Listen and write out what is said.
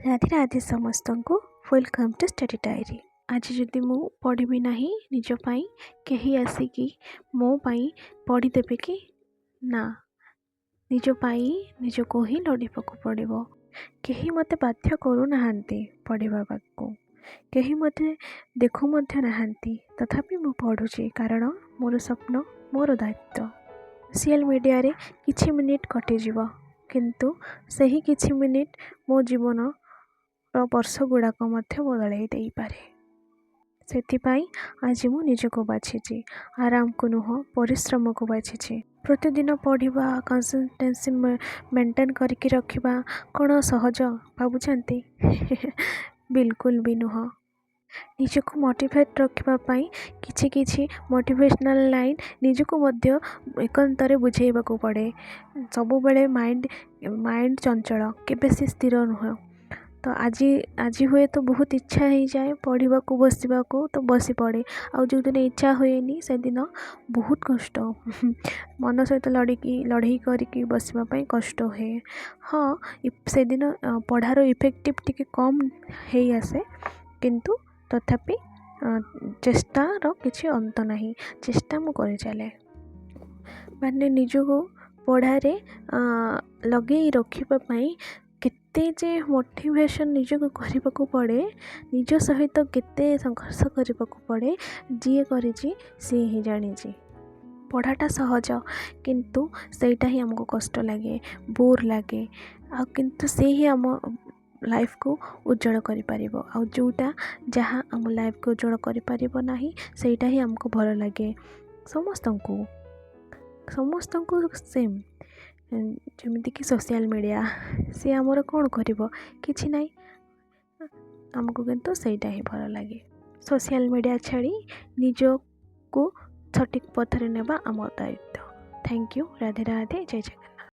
ରାଧେ ରାଧେ ସମସ୍ତଙ୍କୁ, welcome to study diary. ଆଜି ଯଦି ମୁଁ ପଢ଼ିବି ନାହିଁ ନିଜ ପାଇଁ, କେହି ଆସିକି ମୋ ପାଇଁ ପଢ଼ିଦେବେ କି? ନା, ନିଜ ପାଇଁ ନିଜକୁ ହିଁ ଲଢ଼ିବାକୁ ପଡ଼ିବ। କେହି ମୋତେ ବାଧ୍ୟ କରୁନାହାନ୍ତି ପଢ଼ିବାକୁ, କେହି ମୋତେ ଦେଖୁ ମଧ୍ୟ ନାହାନ୍ତି, ତଥାପି ମୁଁ ପଢ଼ୁଛି, କାରଣ ମୋର ସ୍ୱପ୍ନ ମୋର ଦାୟିତ୍ୱ। ସୋସିଆଲ ମିଡ଼ିଆରେ କିଛି ମିନିଟ୍ କଟିଯିବ, କିନ୍ତୁ ସେହି କିଛି ମିନିଟ୍ ମୋ ଜୀବନର ବର୍ଷ ଗୁଡ଼ାକ ମଧ୍ୟ ବଦଳାଇ ଦେଇପାରେ। ସେଥିପାଇଁ ଆଜି ମୁଁ ନିଜକୁ ବାଛିଛି, ଆରାମକୁ ନୁହଁ, ପରିଶ୍ରମକୁ ବାଛିଛି। ପ୍ରତିଦିନ ପଢ଼ିବା, କନସିଷ୍ଟେନ୍ସି ମେଣ୍ଟେନ୍ କରିକି ରଖିବା କ'ଣ ସହଜ ଭାବୁଛନ୍ତି? ବିଲକୁଲ ବି ନୁହଁ। ନିଜକୁ ମୋଟିଭେଟ୍ ରଖିବା ପାଇଁ କିଛି କିଛି ମୋଟିଭେସନାଲ୍ ଲାଇନ୍ ନିଜକୁ ମଧ୍ୟ ଏକାନ୍ତରେ ବୁଝେଇବାକୁ ପଡ଼େ। ସବୁବେଳେ ମାଇଣ୍ଡ ଚଞ୍ଚଳ, କେବେ ସେ ସ୍ଥିର ନୁହେଁ। ତ ଆଜି ହୁଏତ ବହୁତ ଇଚ୍ଛା ହେଇଯାଏ ପଢ଼ିବାକୁ ବସିବାକୁ, ତ ବସି ପଡ଼େ। ଆଉ ଯେଉଁଦିନ ଇଚ୍ଛା ହୁଏନି, ସେଦିନ ବହୁତ କଷ୍ଟ, ମନ ସହିତ ଲଢ଼ିକି, ଲଢ଼େଇ କରିକି ବସିବା ପାଇଁ କଷ୍ଟ ହୁଏ। ହଁ, ସେଦିନ ପଢ଼ାର ଇଫେକ୍ଟିଭ୍ ଟିକେ କମ୍ ହେଇ ଆସେ, କିନ୍ତୁ ତଥାପି ଚେଷ୍ଟାର କିଛି ଅନ୍ତ ନାହିଁ। ଚେଷ୍ଟା ମୁଁ କରିଚାଲେ। ମାନେ ନିଜକୁ ପଢ଼ାରେ ଲଗେଇ ରଖିବା ପାଇଁ କେତେ ଯେ ମୋଟିଭେସନ୍ ନିଜକୁ କରିବାକୁ ପଡ଼େ, ନିଜ ସହିତ କେତେ ସଂଘର୍ଷ କରିବାକୁ ପଡ଼େ, ଯିଏ କରିଛି ସିଏ ହିଁ ଜାଣିଛି। ପଢ଼ାଟା ସହଜ, କିନ୍ତୁ ସେଇଟା ହିଁ ଆମକୁ କଷ୍ଟ ଲାଗେ, ବୋର୍ ଲାଗେ। ଆଉ କିନ୍ତୁ ସେ ହିଁ ଆମ ଲାଇଫ୍କୁ ଉଜ୍ଜଳ କରିପାରିବ। ଆଉ ଯେଉଁଟା ଯାହା ଆମ ଲାଇଫ୍କୁ ଉଜ୍ଜଳ କରିପାରିବ ନାହିଁ, ସେଇଟା ହିଁ ଆମକୁ ଭଲ ଲାଗେ। ସମସ୍ତଙ୍କୁ ସେମ୍। ଯେମିତିକି ସୋସିଆଲ୍ ମିଡ଼ିଆ, ସିଏ ଆମର କ'ଣ କରିବ? କିଛି ନାହିଁ ଆମକୁ, କିନ୍ତୁ ସେଇଟା ହିଁ ଭଲ ଲାଗେ। ସୋସିଆଲ୍ ମିଡ଼ିଆ ଛାଡ଼ି ନିଜକୁ ସଠିକ୍ ପଥରେ ନେବା ଆମ ଦାୟିତ୍ୱ। Thank you. Radhe Radhe, Jay Jagannath.